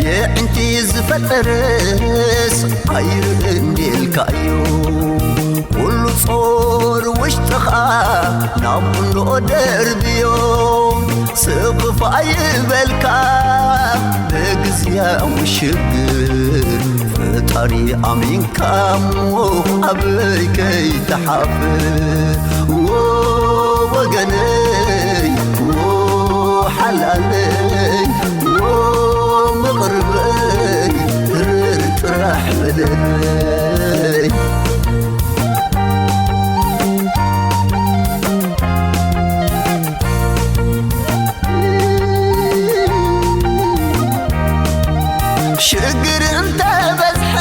የዕንቲ ዝፈጠረስ ኣይርእን ድልካዮ፣ ኩሉ ጾር ውሽጥኻ ናብ ቁንዶ ደርብዮ። ስኽፍ ኣይበልካ ብግዝያዊ ሽግር፣ ፈጣሪ ኣሚንካ እሞ ኣበይ ከይትሓፍር። ዎ ወገነይ፣ ዎ ሓላለይ፣ ዎ መቕርበይ፣ ትርር ጥራሕ በለለይ። ሽግር እንተበዝሐ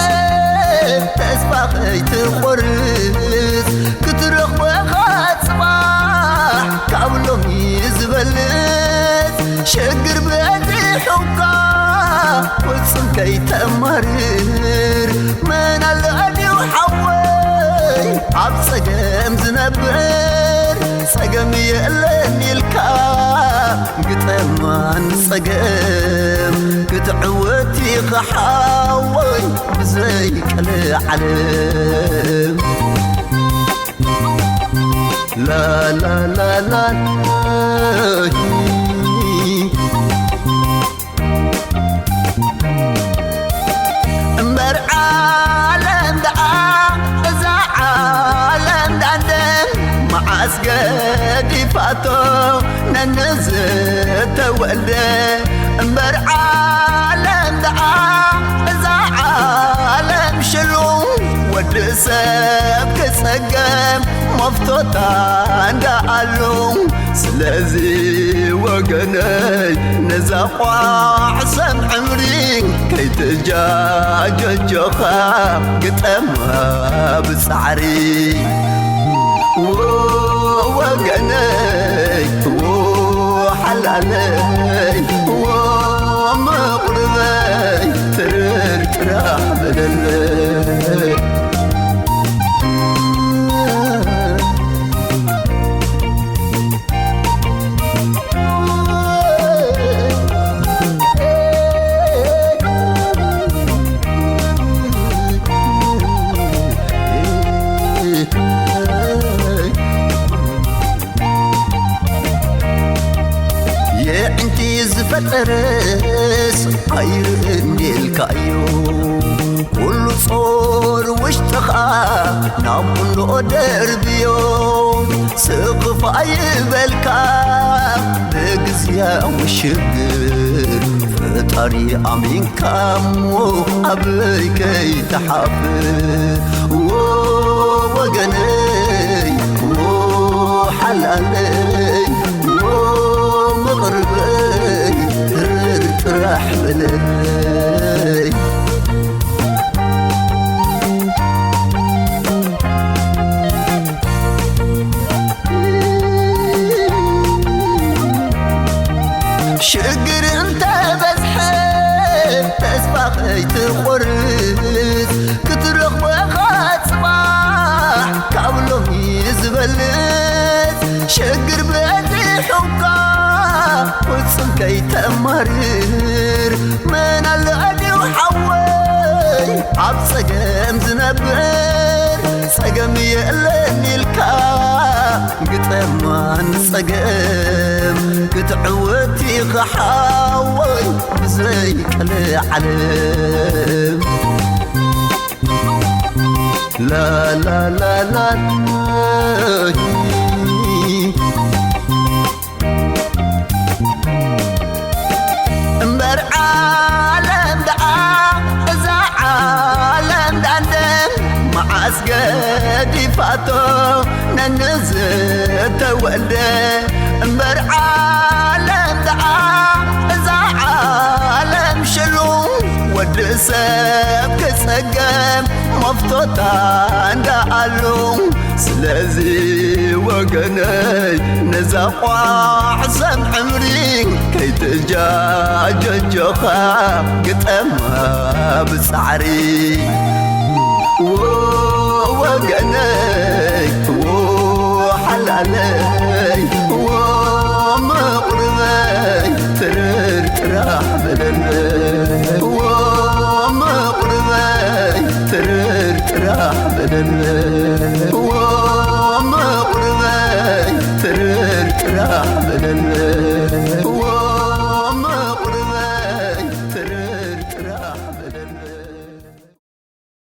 ተስፋ ከይትቆርጽ፣ ክትረኽቦ ኢኻ ጽባሕ ካብ ሎሚ ዝበልጽ። ሽግር በዚሑካ ፍጹም ከይተማርር፣ መን ኣሎ ድዩ ሓወይ ኣብ ጸገም ዝነብር? ጸገም የለን ኢልካ ግጠማ ንጸገም፣ ክትዕወት ኢኻ ሓወይ ብዘይ ቀልዓለም። ላላላላ እምበር ዓለም ደኣ፣ እዛ ዓለም ደኣ እንደ መዓስ ገዲፋቶ ነንዝተወልደ። እምበር ዓለም ደኣ፣ እዛ ዓለም ሽሉ፣ ወዲ ሰብ ክጸገም መፍቶታ እንዳኣሉ። ስለዚ ወገነይ፣ ነዛ ቋዕ ሰም ዕምሪ ከይትጃጀ ኣጆኻ ግጠማ ብጻዕሪ። ዎ ወገነይ፣ ዎ ሓላለይ፣ ዎ መቕርበይ፣ ትርር ጥራሕ በለለይ። የዕንቲ ዝፈጠረስ ኣይርእን ድልካዮ፣ ኩሉ ጾር ውሽጥኻ ናብ ቁንዶ ደርብዮ። ስኽፍ ኣይበልካ ብግዝያዊ ሽግር፣ ፈጣሪ ኣሚንካ እሞ ኣበይ ከይትሓፍር። ዎ ወገነይ፣ ዎ ሓላለይ፣ ዎ መቕርበይ፣ ትርር ጥራሕ በለለይ። ሽግር እንተበዝሐ ተስፋ ከይትቆርጽ፣ ክትረኽቦ ኢኻ ጽባሕ ካብ ሎሚ ዝበልጽ። ሽግር በዚሑካ ፍጹም ከይተማርር፣ መን ኣሎ ድዩ ሓወይ ኣብ ጸገም ዝነብር? ጸገም የለን ኢልካ ግጠማ ንጸገም፣ ክትዕወት ኢኻ ሓወይ ብዘይ ቀልዓለም። ላላላላ እምበር ዓለም ደኣ፣ እዛ ዓለም ደኣ እንደ መዓስ ገዲፋቶ ነንዝተወልደ። እምበር ዓለም ደኣ፣ እዛ ሰብ ክጸገም መፍቶታ እንዳኣሉ። ስለዚ ወገነይ፣ ነዛ ቋዕ ሰብ ዕምሪ ከይትጃጀጆኻ፣ ግጠማ ብጻዕሪ። ወገነይ፣ ሓላለይ፣ ምቕርበይ፣ ትርር ጥራሕ በለለይ። ምቕርበይ፣ ትርር ጥራሕ በለለይ። ምቕርበይ፣ ትርር ጥራሕ በለለይ።